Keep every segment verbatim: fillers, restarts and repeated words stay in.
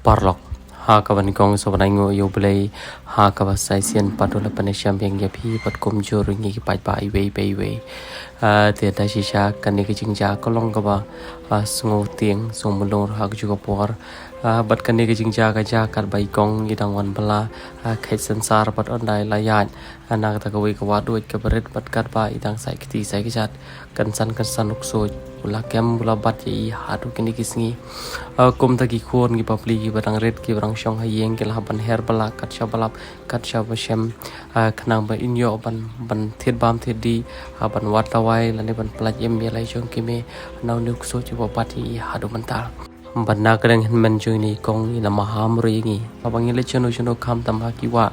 Paralok, ha kaba nyngkong sa ban ai nguh ïa U Blei ha kaba sa shisien pat u la pynïashem biang ïa phi bad kumjuh ruh ïa ngi ki paidbah iwei pa iwei. Ah, te da shisha kane ka jingjia ka long kaba, ah, sngewtieng sngewmulung ha kajuh ka por. Ah, bad kane ka jingjia ka jia katba i kong i dang wan bylla, ah, kheit synsar bad ynda i la ïaid, ah, na kata kawei ka wahduid kaba rit bad katba i dang sait kti sait kjat, kynsan kynsan u ksuid u la kem u la bat ïa i haduh kine ki sngi. Ah, kumta ki khun ki bapli kiba dang rit kiba dang shong ha ïing ki la hap ban her bylla kat shaba lap kat shaba shem, ah, khnang ba in ïoh ban, ban thied bam thied dih, ah, ban wad dawai lane ban pyllait im ïa la i jong ki mei na une u ksuid uba bat ïa i haduh mynta. Bad na ka liang hynmen jong ine i kong i la maham ruh ïa ngi. Haba ngi leit shano shano khamtam ha ki wah,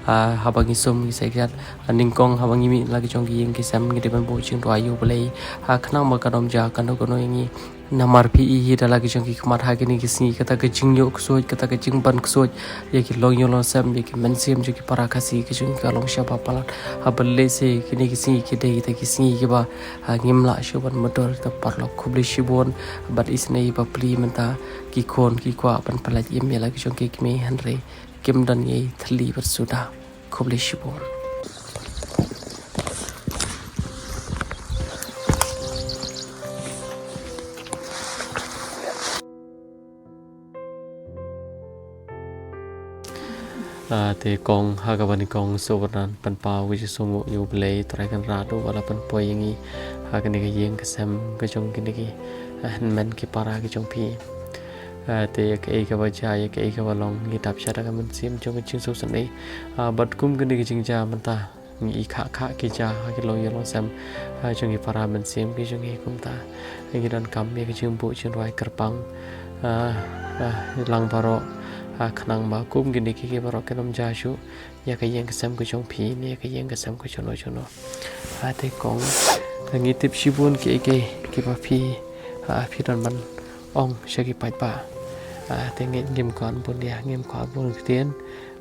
ah, haba ngi sum ngi sait kjat, ah, nyngkong haba ngi mih la ki jong ki ïing ki sem ngi dei ban buh jingduwai ïa U Blei, ah, khnang ba kan ym jia kano kano ïa ngi. Namar phi i hi da la ki jong ki khmat ha kine ki sngi kata ka jingïoh ksuid, kata ka jingban ksuid ïa ki longïing longsem, ïa ki mynsiem jong ki para Khasi ki jong ki ka long shaba palat. Haba lehse kine ki sngi ki dei kita ki sngi kiba, ah, ngim lah shuh ban mutdur. Te paralok khublei shibun bad isynei bapli mynta ki khun ki kwah ban pyllait im ïa la ki jong ki kmie hynrei kim don ei thylli bad suda. Khublei shibun. Ah, te kong ha kaba nyngkong sa ban pynpaw ka jingsngewnguh ïa U Blei Trai Kynrad uba la pynpoi ïa ngi ha kane ka ïing ka sem ka jong kine ki, ah, hynmen ki para ki jong phi. Ah, te ïa kaei kaba jia ïa kaei kaba long ngi dap sha da ka mynsiem jong ka jingsngewsynei. Ah, bad kum kane ka jingjia mynta ngi i khah khah ki jia ha ki longïing longsem, ah, jong ki para mynsiem ki jong ngi kumta. Ngi donkam ïa ka jingbuh jingduwai kyrpang, ah, ah, lang baroh, ah, khnang ba kum kine ki, ki baroh kin ym jia shuh ïa ka ïing ka sem ka jong phi ne ïa ka ïing ka sem ka jong no jong no. Ah, te kong, ngi tip shibun kiei kiei kiba phi, ah, phi don ban ong sha ki paidbah. Ah, te ngim kwah bun ïa, ngim kwah bun ktien.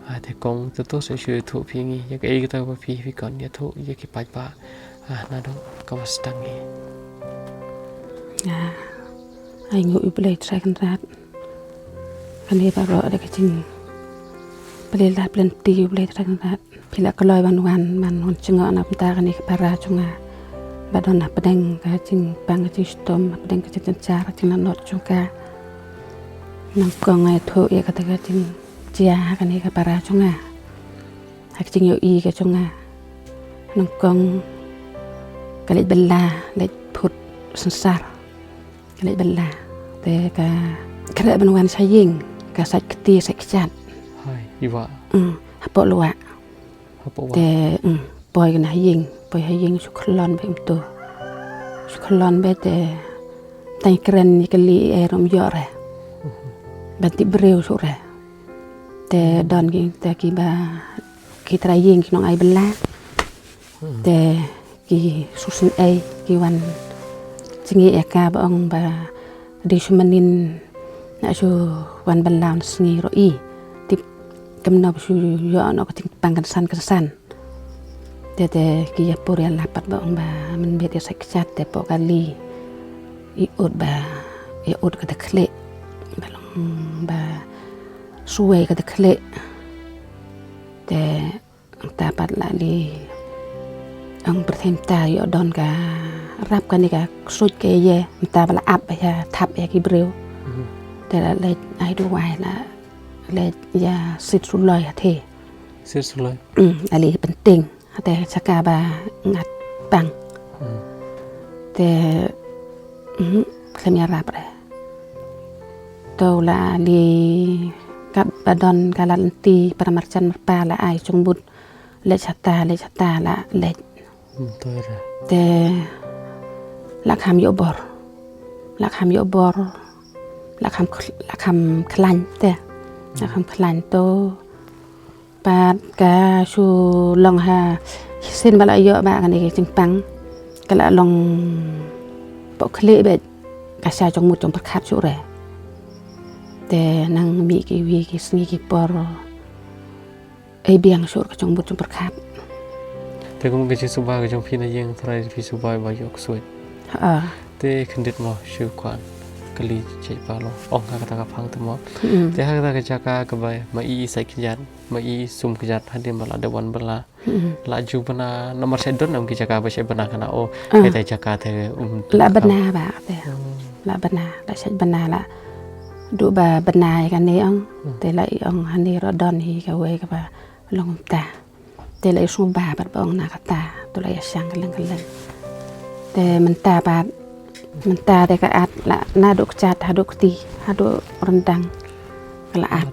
Ah, te kong, to to sa shu ïathuh phi ïa ngi ïa kaei kata kaba phi, phi kwah ïathuh ïa ki paidbah, ah, naduh kaba sdang ngi. Ah, ai nguh ïa U Blei Trai Kynrad. Kane baroh da ka jingpynleit lynti U Blei Trai Kynrad. Phi la kloi ban wan, ban wan jngoh na bynta kane ka para jong nga. Ba don hapdeng ka jingpang ka jingshitom, hapdeng ka jingsynshar ka jinglanot jong ka. Nyngkong nga ïathuh ïa kata ka jingjia ha kane ka para jong nga. Ha ka jingïohi ka jong nga. Nyngkong ka leit bylla, leit phut synsar. Ka leit bylla. Te ka khreh ban wan sha ïing, ka sait kti sait kjat. Hai, i wah. Mm, hapoh lwak. Hapoh wah. Te, mm, poi ka na ha ïing, poi ha ïing shu khyllon beit kumto. Shu khyllon beit te tang kren ïa ka lih ei ruh ym ïoh re. Mhm. Ban tip briew shuh re. Te don ki, te kiba ki trai ïing ki nong ai bylla. Hmm. Te ki shu sngewsih ki wan jngi ïa ka ba ong ba dei shu mynnin na shu wan bylla un sngi ruh i. Tip kumno ba shu ïoh noh ka jingpang kynsan kynsan. Te, te ki ïa pur ïa lap pat ba ong ba mynmiet ïa sait kjat te hapoh kali i ut ba, ïa ut ka da khlieh. Ba long ba suwei ka da khlieh. Te ta pat la li ong pyrthei mynta ïoh don ka rap kane ka ksuid ka ïa mynta ba la ap ba ïa thap ïa ki briew. Mhm. Te la leit ai duwai la leit ïa sit suloi ha the. Sit suloi. Mm, la li pynting ha te sha kaba ngat pang. Hmm. Te, mm, khlem ïarap re. To la li kaba don ka lad lynti para marjan marpa la ai jingmut leit shata, leit shata la leit. Hmm, to re. Te la kham ïoh bor. La kham ïoh bor. La kham khl-, la kham khlaiñ te. La kham khlaiñ to. Pat ka shu long ha sien ba la ïoh ba kane ka jingpang ka la long poh khlieh beit ka sha jong mut jong pyrkhat shuh re. Te nang mih kiwei ki sngi ki por ei biang shuh ka jong mut jong pyrkhat. Te kum ka jingsuba ka jong phi na ïing trai phi suba ba ïoh ksuid. Ha. Te khyndiat mo shu kwan. kali check ba long ong ha kata ka phang te mo. Mm. Te ha kata ka jaka kaba ma i sait kjat, ma i sum kjat hadien ba la dep wan ba la. Mm. La ju bna namar sait don em ki jaka ba sait bna kana o. Ah. Kata jaka te um la bna ba te. Hmm. La bna, la sait bna la. Du ba bna ïa kane ong. Hmm. Te la i ong hani ro don hi kawei kaba long ta. Te la i sngewbha bad ba ong na kata, to la ïa shang kylleng kylleng. Te mynta bad, mynta te ka at la naduh kjat haduh kti, haduh ryndang ka la at.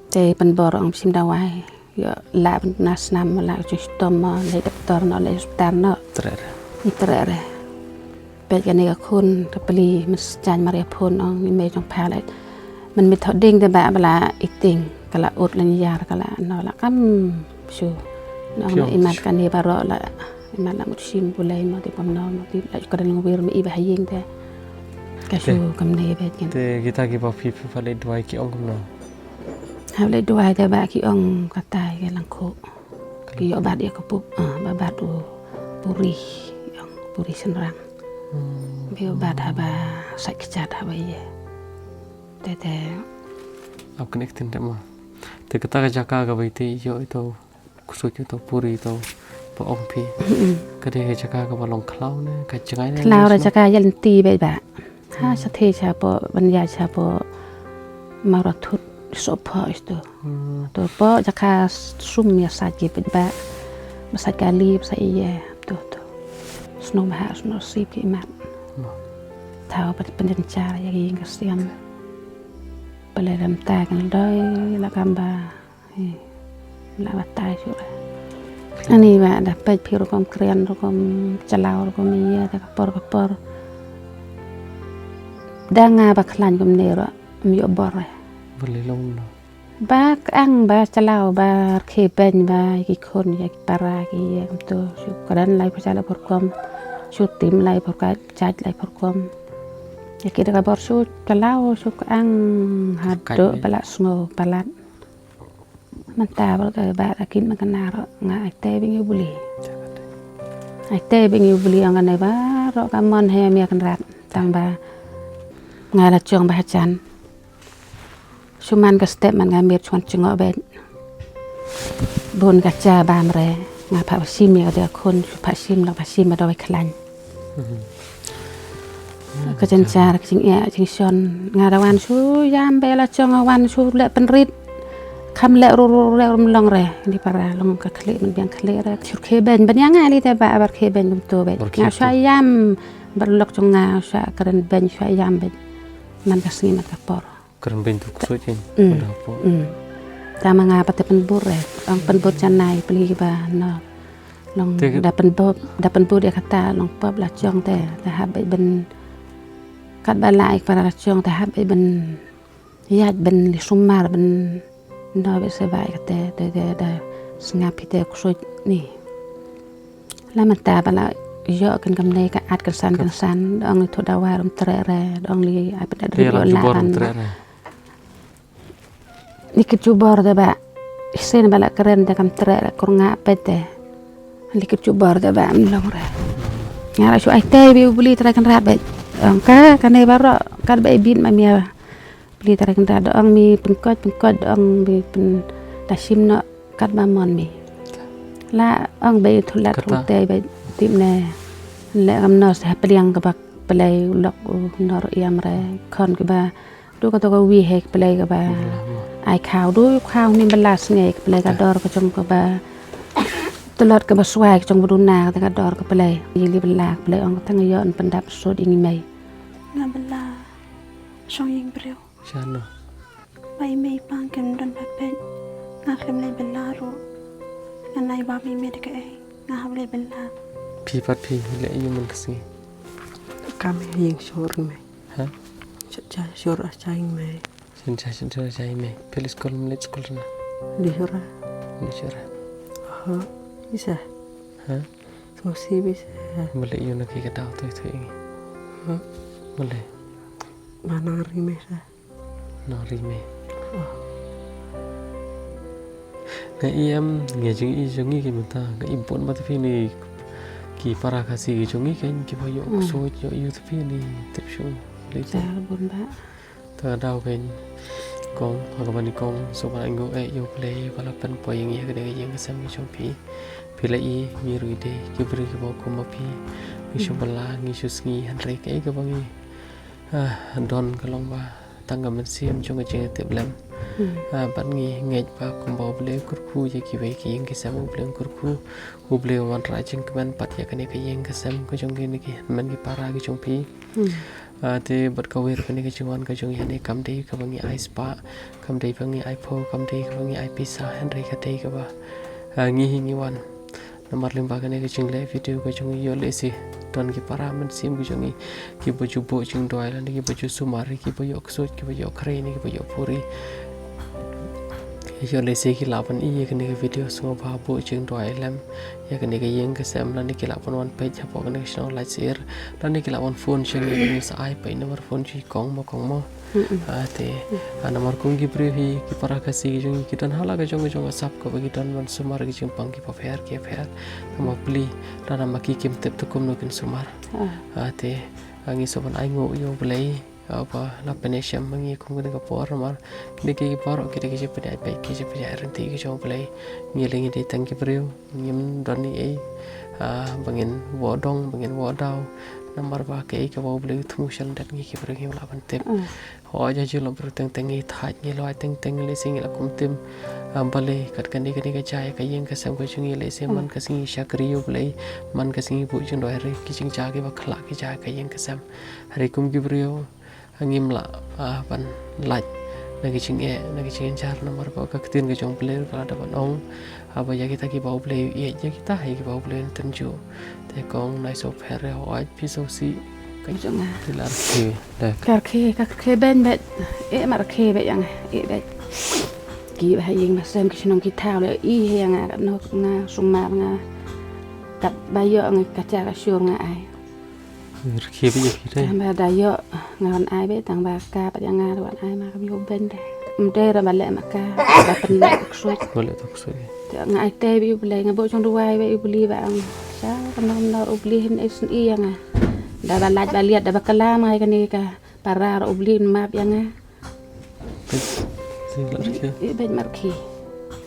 Te pynbor ong shim dawai, ïoh la pynbna snam la u jingshitom mo, la i doktor noh, la i hospital noh. Treh re. Treh re. Peit kane ka khun ka pli, mynstep jan mar ïa phone ong i mei jong pha leh. Mynmiet thoh ding te ba ba la iting, ka la ut lynñiar, ka la noh la kam shu. Nong na imat kane baroh la, imat la mut shim bulei mo te pom no mo te la ka dang wir ma i ba ha ïing te. Ka shu kam ne beit kan. Te kita ki ba phi phi ba leh duwai ki ong kumno? Hap leh duwai te ba ki ong katai ka langkhuh. Ki ïoh bat ïa ka pup, ah, ba bat u puri, ïong puri shynrang. Hmm. Ba ïoh bat haba sait kjat haba ïa. Te te. Ap kane ka tin te ma. Te kata ka jaka kaba ite ïoh ito, ksuid ito, puri ito, ba ong phi. Mm-mm. Ka dei ka jaka kaba long khlaw ne, ka jngai ne, khlaw ne ra sma? Jaka ïa lynti beit ba. Ha, hmm, shatei shapoh, ban ïaid shapoh Mawrathut, sophoh isto. Hmm. To poh jaka sum ïa sait ki peit ba. Ba sait kali, ba sait ïe, to, to. Snoh bha, snoh sip ki mat. Hmm. Thaw pat pynjynjar ïa ki ïing ka siam. Pale ram ta kan doi la kam ba. Hi. La batai shuh re. Ani ba da peit phi rukom krian, rukom chlaw, rukom ïa te ka por ka por. Da nga ba khlaiñ kumne ruh, ym ïoh bor re. Ba lei long no. Ba kang ba chlaw ba rkhie beiñ ba ki khun ïa ki para ki ïa kumto shu kren lai pyrshah lai pyrkom. Shu tim lai pyrkhat, jait lai pyrkom. Ïa ki da ka bor shu chlaw shu kang haduh ba la sngew palat. Mynta ba ka ba da kin ma ka na ro nga ai te bing ïa u bli. Ai te bing ïa u bli ong kane baroh ka mon he mia kan rat tang ba nga la jong ba ha jan. Shu man ka step man nga mir chuan chngo beit. Bun ka cha bam re nga pha ba sim ïa ka khun shu pha sim la pha sim ba doi khlaiñ. Mhm. Ka jynjar, ka jingeh, jingshon. Nga da wan shu ïam beit la jong nga wan shu leh pynrit. Kham leh ruh ruh leh ruh ym long re. Ni para long ka khlieh man biang khlieh re. Shu rkhie beiñ ban ïa nga li te ba bar rkhie beiñ bym to beit. Nga shu ïam bar lok jong nga shu kren beiñ shu ïam beit. Man ka sngi man ka por. Kren beiñ tu ksuid in. Mm. Pada hapoh. Mm. Tama nga pat te pynbur eh. Ong pynbur janai pli ba no. Long te da pynbur, da pynbur ïa kata long pop la jong te. Te hap beit ben kat ba la ik para la jong te hap beit ben ïaid ben li sumar ben no beit se ba ïa kate te te da sngap hi te ksuid ni. La mynta ba la ïoh kan kam nei ka at kan san kan san, da ong li thu da wai rum treh re, da ong li ai pynda dri ïoh la kan. Ni kit jubor da ba. Isen ba la kren da kam treh la kur nga pet de. Li kit jubor da ba am long re. Nga ra shu ai te bi u bli trai kan rat ba. Ong ka kane baroh kat ba i bin ma mia. Bli trai kan rat da ong mi pengkot pengkot da ong mi pen da shim no kat ba mon mi. La ong ba i thulat rute ba tip ne. Le kam nos ha pliang ka bak pelai u lok u nor iam re khon ka ba. Du ka to ka wi he ka pelai ka ba. Ai khaw du khaw ni ba la snge ka pelai ka dor ka jong ka ba. Tlot ka ba swai ka jong ba du na ka dor ka pelai. Yi li ba la ka pelai ong ka tang ïoh yn pyndap sut ïa ngi mei. Nga ba la shong ïing briew. Shano. Ba i mei pang kem don ba pet. Nga khlem lei ba la ruh. Nga nai ba mi mei da ka ei. Nga hap lei ba la. Phi pat phi lei ïa man ka sngi. Ka mei ïing shor mei. Ha? Cha cha shor a cha ïing mei. Shin cha shin cha cha ïing mei. Phi leit skul, ym leit skul na. Leit shor a. Leit shor a. Ha. Isa. Ha? Sngewsih beit sa. Mlei ïa na ki ka daw toi toi ngi. Hmm. Mlei. Ba nang ri mei sa. Nang ri mei. Oh. Nga i em, nga jing i jong ngi ki mynta, nga i bun ba te phi ni ki para Khasi ki jong ngi ken ki ba ïoh ksuid ïoh ïoh te phi ni tip shu. Lei te. Jar bun ba. Ta daw kein kong, ha kaba nyngkong sngewbha ai nguh ïa U Blei ba la pynpoi ïa ngi ha kane ka ïing ka sem ka jong phi. Phi la i ngi ruh i dei ki briew kiba kum ma phi. Ngi shu bylla, ngi shu sngi, hynrei kaei kaba ngi, ah, don ka long ba tang ka mynsiem jong ka jingïatiplem. Hmm. Ah, bad ngi ngeit ba kumba U Blei u kyrkhu ïa kiwei ki ïing ki sem, U Blei u kyrkhu, U Blei u wanrah jingkmen pat ïa kane ka ïing ka sem ka jong kine ki hynmen ki para ki jong phi. Hmm. Ah, te bad kawei ruh kane ka jingwan ka jong ngi hangne kam dei kaba ngi ai spah, kam dei ba ngi ai phew, kam dei kaba ngi ai pisa, hynrei ka dei kaba, ah, ngi hi ngi wan. Namar lyngba kane ka jingleh video ka jong ngi ïoh lehse don ki para mynsiem ki jong ngi kiba ju buh jingduwai lane kiba ju sumar, kiba ïoh ksuid, kiba ïoh khrei ne kiba ïoh puri. Ïoh lehse ki lah ban i ïa kane ka video, sngewbha buh jingduwai lem ïa kane ka ïing ka sem, lane ki lah ban wan peit hapoh kane ka shnong Laitsier, lane ki lah wan phone sha ngi, ngi sa ai peit namar phone jong i kong mo, kong mo. Mm-mm. Ah, te, ah, namar kum ki briew hi, ki para Khasi ki jong ngi ki don ha la ka jong ka jong ka sap kaba ki don ban sumar ki jingpang kiba pher ki pher. Namar pli, lada ma ki kim tip te kumno kin sumar. Ah. Ah, te, ah, ngi sngewbha ban ai nguh ïa U Blei, ah, ba la pynïashem ma ngi kum kane ka por namar kine ki baroh ki dei ki jingpynïaid beit, ki jingpynïaid ryntih ki jong U Blei. Ngi lei ngi dei tang ki briew, ngim don ei ei, ah, ba ngin wad dong, ba ngin wad daw. Namar ba kaei kaba U Blei u thmu sha lyndet ngi ki briew ngim lah ban tip. Mm. Hooid, ha jinglong briew teng teng ngi thait, ngi lwai teng teng, lehse ngi la kum tim. Ah, balei kat kane kane ka jia ïa ka ïing ka sem ka jong ngi, lehse man ka sngi shakri U Blei, man ka sngi buh jingduwai, hynrei ki jingjia kiba khlak ki jia ïa ka ïing ka sem. Hynrei kum ki briew, ah, ngim lah, ah, ban lait na ki jingeh, na ki jingjynjar, namar ba ka ktien ka jong U Blei ka la dep ban ong, ah, ba ïa kita kiba U Blei u ïeit, ïa kita hi kiba U Blei un tynjuh. Te kong, nai sngewpher ïa, hooid phi sngewsih. Ka jong nga. Te la rkhie, da. Ka rkhie, ka rkhie beiñ beit. Eh, ma rkhie beit ïa nga, eh beit. Kiba ha ïing ha sem ki shnong ki thaw leh i hi ïa nga, katno nga sumar, nga katba ïoh nga ka jar ka shur nga ai. Rkhie beit ïa phi te. Tang ba da ïoh nga wan ai beit, tang ba ka pat ïa nga ruh wan ai ma kam ïoh beiñ te. Ym dei ruh ba leh ma ka, ba pynleh tok suit. Ba leh tok suit. Te nga ai te beit ïa U Blei, nga buh jingduwai beit ïa U Blei ba ong sha kumno kumno U Blei hin isynei ïa nga. Da ba lait ba liat, da ba klam nga ïa kane ka para ruh U Blei un map ïa nga. Beit, beit ma rkhie. Beit ma rkhie.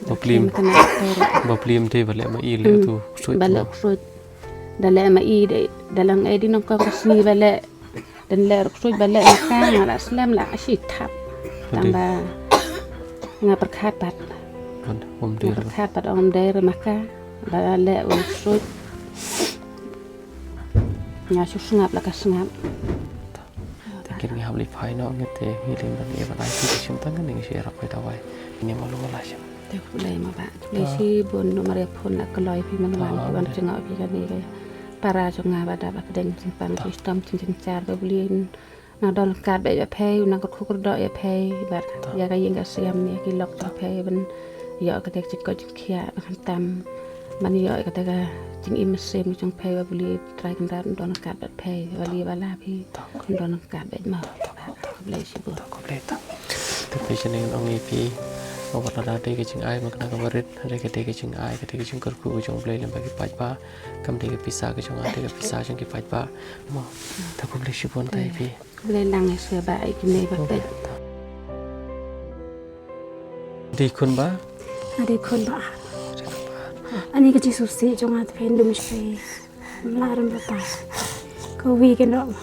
Ba plie. Rkhie ma ka na aktor. Ba plie ym dei ba leh ma i, leh tuk suit. Ba leh tuk suit. Da leh ma i, da, da la ong ei dei nyngkong ka sngi ba leh. Da leh tuk suit ba leh ma ka, nga la slem la ka shi thap. Tang ba nga pyrkhat pat. Ym dei. Nga pyrkhat pat ong ym dei ruh ma ka ba leh tuk suit. Nga shu sngap la ka sngap. Te kin ngi hap leit phai noh ngi te ngi leit ban ïa ban ai phi ki shim tang kane ngi shu ïarap ïa dawai. Ngi ma lu ma la shim. Te khublei ma bah. Khublei shibun, namar ïa phone la kloi phi man wan, phi wan jngoh phi kane ka para jong nga ba dap ba pdeng jingpang jinghitom jingjar ba U Blei un nang don ryngkat bad ïa phi, un nang kyrkhu kyrdoh ïa phi bad ïa ka ïing ka sem, ïa ki lok jong phi ban ïoh kata ka jingkoit jingkhiah, ban khamtam ban ïoh kata ka jingim mynsiem jong phi, ba U Blei Trai Kynrad un don ryngkat bad phi, ba la phi. Don ryngkat bad mo. Khublei shibun. Khublei. Te phi, sha ngi ong ïa phi, wat lada dei ka jingai ma kane ka barit, dei ka, dei ka jingai, ka dei ka jingkyrkhu ka jong U Blei lem bad ki paidbah. Kam dei ka pisa ka jong nga, dei ka pisa jong ki paidbah. Mo. Te khublei shibun te ïa phi. Khublei lang ïa phi ba ïa kine ba peit. Dei khun ba? Nga dei khun ba ar. Ani ka jingsngewsih jong nga te phin dum sha phi. Mla rem bata. Ka wi ka noh.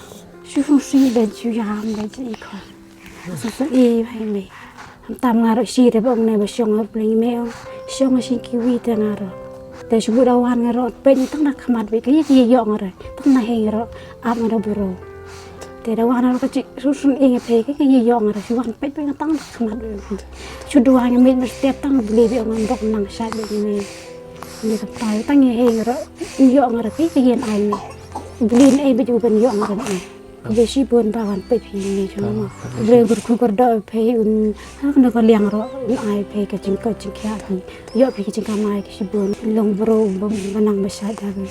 Shu sngewsih da ju ïam da ju i khun. Sngewsih i ba i mei. Tam nga ruh shi te ba ong ne ba shong nga ruh pling i mei ong. Shong nga shin ki wi te nga ruh. Te shu buh da wan nga ruh peit tang na khmat beit ka ïa ki ïoh nga ruh. Tang na hei nga ruh ap nga ruh buro. Te da wan nga ruh ka chi shu sngewsih i nga peit ka ïa ïoh nga ruh shu wan peit peit nga tang na khmat beit. Shu dua nga mei mesti tang beli beit nga ndok nang sha beit i mei. Ni ka tai tang ïa hei nga ruh ïoh nga ruh peit ka ïa ai mei. Beli ne ei beit u ban ïoh nga ruh ne. Khublei shibun ba wan peit phi ne jong nga. Khublei kyrkhu kyrdoh phi un ha kano ka liang ruh un ai phi ka jingkoit jingkhiah phi. Ïoh phi ka jingkamai ka shibun. Long bro ba nang ba shait da phi.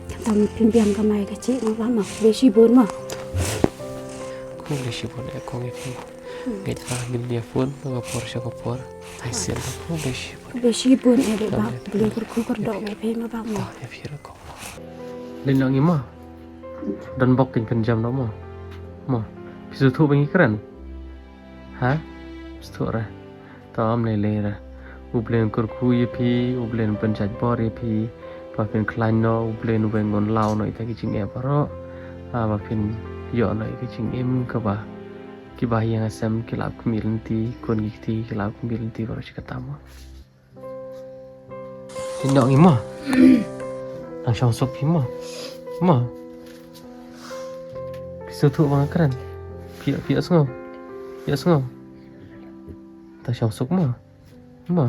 Kata ma phi biang kamai ka jingkhiah ma. Khublei shibun ma. Khublei shibun e kong e phi. Ngeit ba ngin ïa phone ka por sha ka por. Ai sien ba khublei shibun. Khublei shibun e ba. Khublei kyrkhu kyrdoh phi ma ba ma. Ïa phi ruh kong. Lin long i ma. Don bok kin pynjam noh mo. Mo. Phi sngewthuh ba ngi kren? Ha? Sngewthuh re. To ym lei lei re. U Blei un kyrkhu ïa phi, U Blei un pynjait bor ïa phi. Ba phin khlaiñ noh, U Blei un weng, un law noh ïa kita ki jingeh baroh. Ha, ba phin ïoh noh ïa ki jingim kaba kiba ha ïing ha sem ki la ap khmih lynti, khun ki kti ki la ap khmih lynti baroh shi katta mo. Phi ïoh ngi mo. Nang shong suk phi mo. Mo. Phi sngewthuh ba nga kren. Phi ïoh, phi ïoh sngew. Phi ïoh sngew. Ta shong suk mo. Mo.